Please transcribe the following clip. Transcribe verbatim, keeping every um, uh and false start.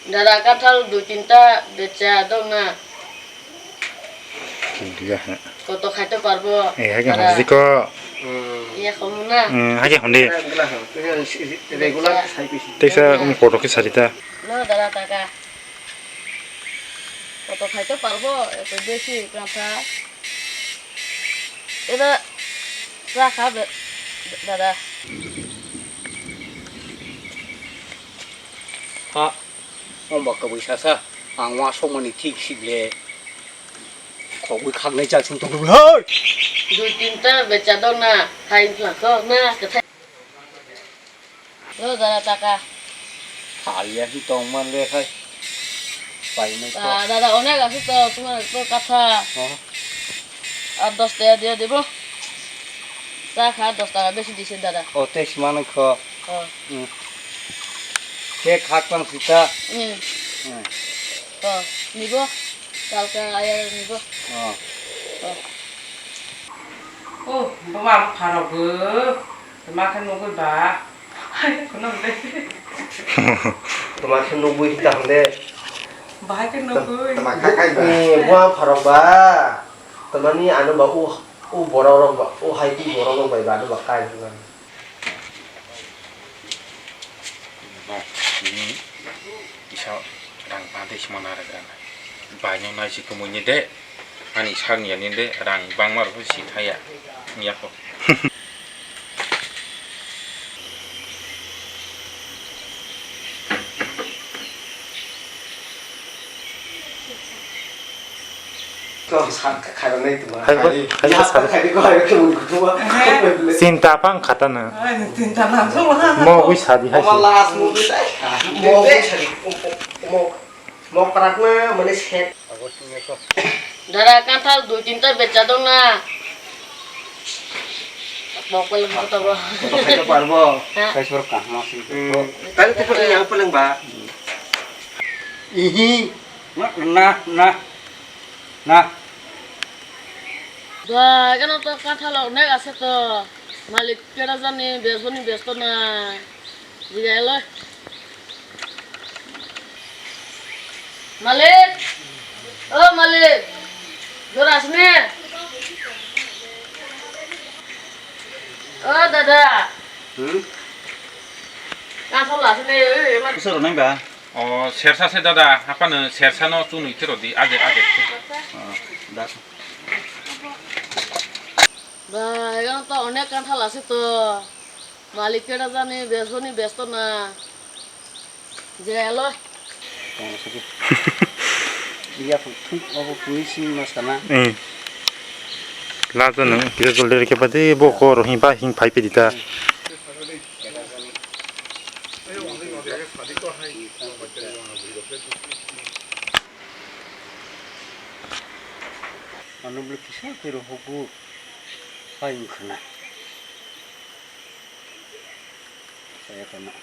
Dada, kathal dui tinta becha dong na. Iya, ha. Koto khaito parbo. Eh, hai ke Dada. Hojiko. Iya, khomo na. Hmm, hai ke hondi. Regular, regular. Becha. Teisa, um, koto ke sarita. No, dada, taka. Koto khaito parbo, eto besi kasa. Eda, cha kha be, dada. Ha, omba kabui sasa, ang wasokmani thik sik le. Khogwi khaknai cha sung tong hai. Dui tinta becha dong na, hai phla kho na, kathai. Lo, dada, taka. Haliya si tong man le khai. Pai nai kho. Ah, dada, onek asu to, tumar to katha. Oh. Ar dos taka diya dibo. Cha kha, dos taka besi dise, dada. O, te si manai kho. Oh. Hmm. Ke khak tang sita. Hmm. Hmm. Oh, nibo. Kalka ayar nibo. Oh. Oh. Oh, buma pharok bo. Tama khe nugui ba. Hai, kheno de. Tama khe nugui ta hande. Bahai khe nugui. Tama khe kai ba. Eh, bua pharok ba. Tamani ano ba u, u borok rok ba, u hai ti borok rok bai ba ano ba kai hwnba. Ba, ini kisa rang bade semana rega. Bai no nai si kumui ni de. Ani sak ni ani de rang bangma rok si thaya. Ni ako. Hai bo, hai bo sadi. Chinta pang khatana. Mo gui sadi hai. Mo gui sadi. Mokrak na mane set. Dada, kathal dui tinta becha dong na. Mokol mo to bo. Koto khaito parbo. Ha. Kaisor kahma sing. Hmm. Tadi tu yang paling ba. Ihi. Na, na, na. Na. Ba, kano to kathal onek ase to. Malik kera jani, besboni besto na. Jigai lo. Malik! O Malik! Jora asne? O dada! Hmm? Kathal asne, o, o, o. Kusoro nang ba? O, sersa se dada, apano sersa no chunui khe rodi, aje, aje. O, da. Ba, ego to onek kathal ase to. Malik kera jani, besboni besto na. Jelo. Iya, pun, pun, obo pun isi mas kana. Eh. Lato nang, kita joldi reke pati, bo ko rohi ba hing pai pedi ta. Ano beli kisa kiro hoku. Hai wngkha na. Saya kena.